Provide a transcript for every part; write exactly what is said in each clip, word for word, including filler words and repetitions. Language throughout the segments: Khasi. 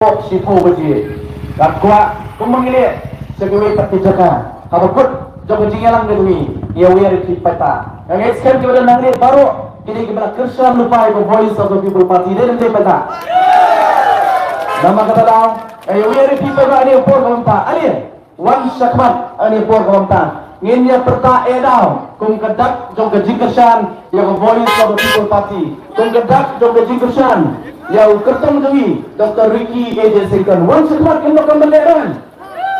shiphew baje. Ka kwah kumba ngi leh sha kiwei pat ki jaka. Haba kut jong ka jingïalang ka jong ngi, ïa wei ruh phi paidbah. Nga ngeit skhem ki ba don hangne baroh ki dei kiba la kyrshan lypa ïa ka Voice of the People Party, dei ne em paidbah? Namar kata daw, ïa wei ruh phi paidbah, ha kane ka por kaba mynta, ale, wan shakhmat ha kane ka por kaba mynta. Ngin ïa pyrta eh daw kum ka dak jong ka jingkyrshan ïa ka Voice of the People Party, kum ka dak jong ka jingkyrshan ïa u kyrtong jong ngi, Doctor Ricky A J Syngkon. Wan shakhmat, ngin ym lah ban lehrain.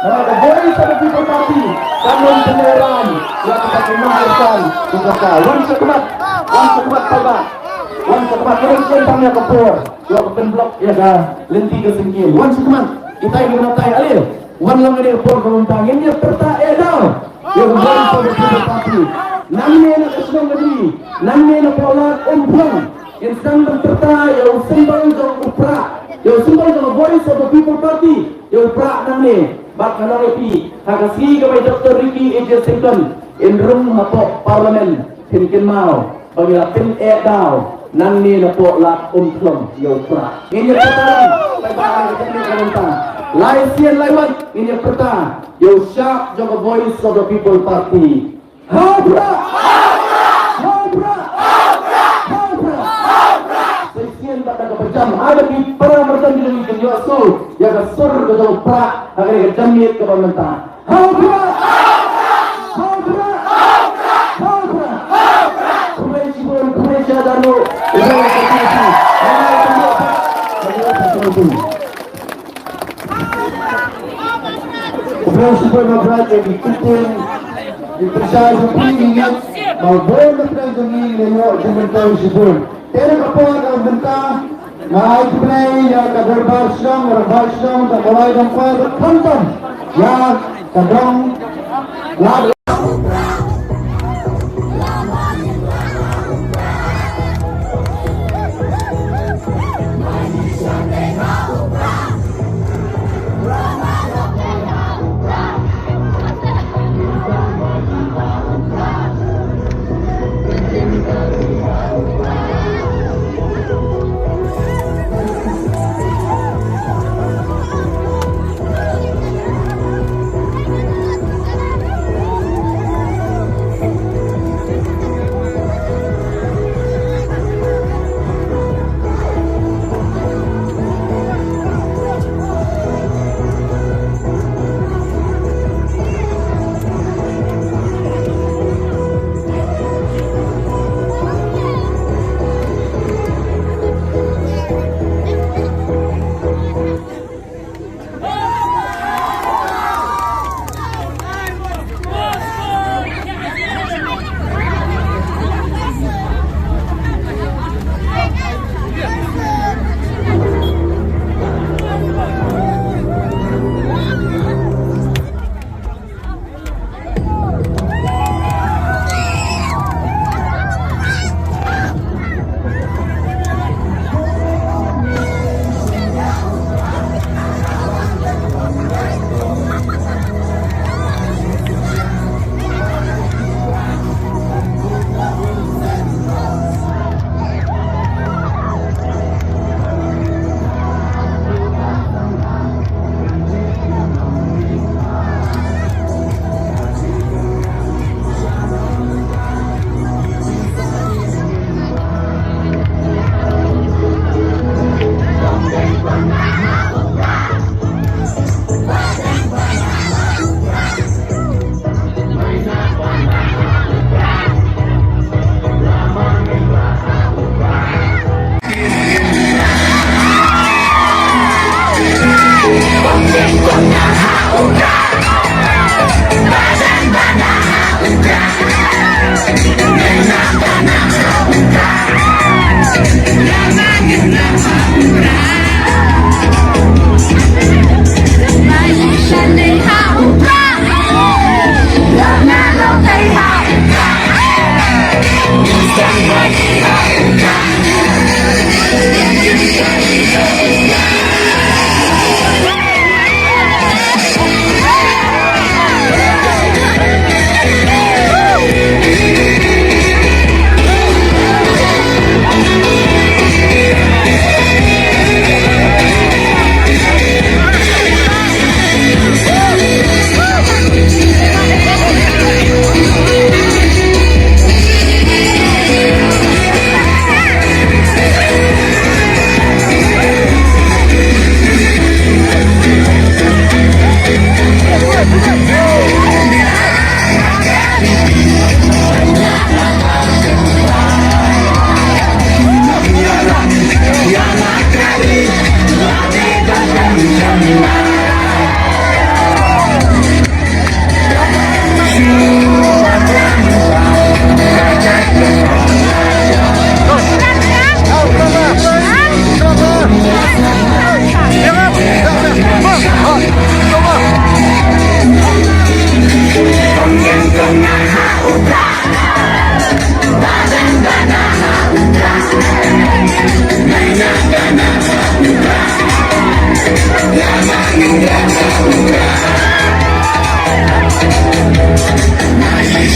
Namar ka Voice of the People Party kan ym pynlehrain ïa kata ka jingkyrshan jong ka. Wan shakhmat, wan shakhmat paidbah. Wan shakhmat, ngin ym shim tang ïa ka por, ïa ka pynblock ïa ka lynti ka syngkien. Wan shakhmat, kita ki nongtai, ale, wan lang ha kane ka por kaba mynta, ngin ïa pyrta eh daw ïa ka Voice of the People Party. Nangne na ka shnong ka jong ngi, nangne na Pohlad Umphlong, ngin sdang ban pyrta ïa u symbol jong u prah, ïa u symbol jong ka Voice of the People Party, ïa u prah nangne. Bad nga ong ïa phi, ha ka sngi kaba i Doctor Ricky A J Syngkon in rung hapoh Parliament, phin kynmaw ba ngi la pyneh daw nangne na Pohlad Umphlong ïa u prah. Ngin ïa pyrta, paidbah, ha kane ka por kaba mynta, lai sien lai wat, ngin ïa pyrta ïa u shap jong ka Voice of the People Party. Ha u prah! Ha u prah! Ha u prah! Sa shisien bad da kaba jam, ha ki para marjan ki jong ngi kin ïohsngew ïa ka sur ka jong u prah ha kane ka janmiet kaba mynta. Ha u prah! Ha u prah! Ha u prah! Khublei shibun, khublei shihajar nguh. Khublei shibun, Nongrai, ïa ki kyntien, ki pyrshah jong phi, ngi ngeit ba bun na pdeng jong ngi ngi ïoh jingmyntoi shibun. Te na ka por kaba mynta, nga ai khublei ïa ka dorbar shnong, rangbah shnong, ka Mawlai Dongkoir, bad khamtam ïa ka dong Lad.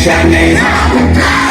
Kane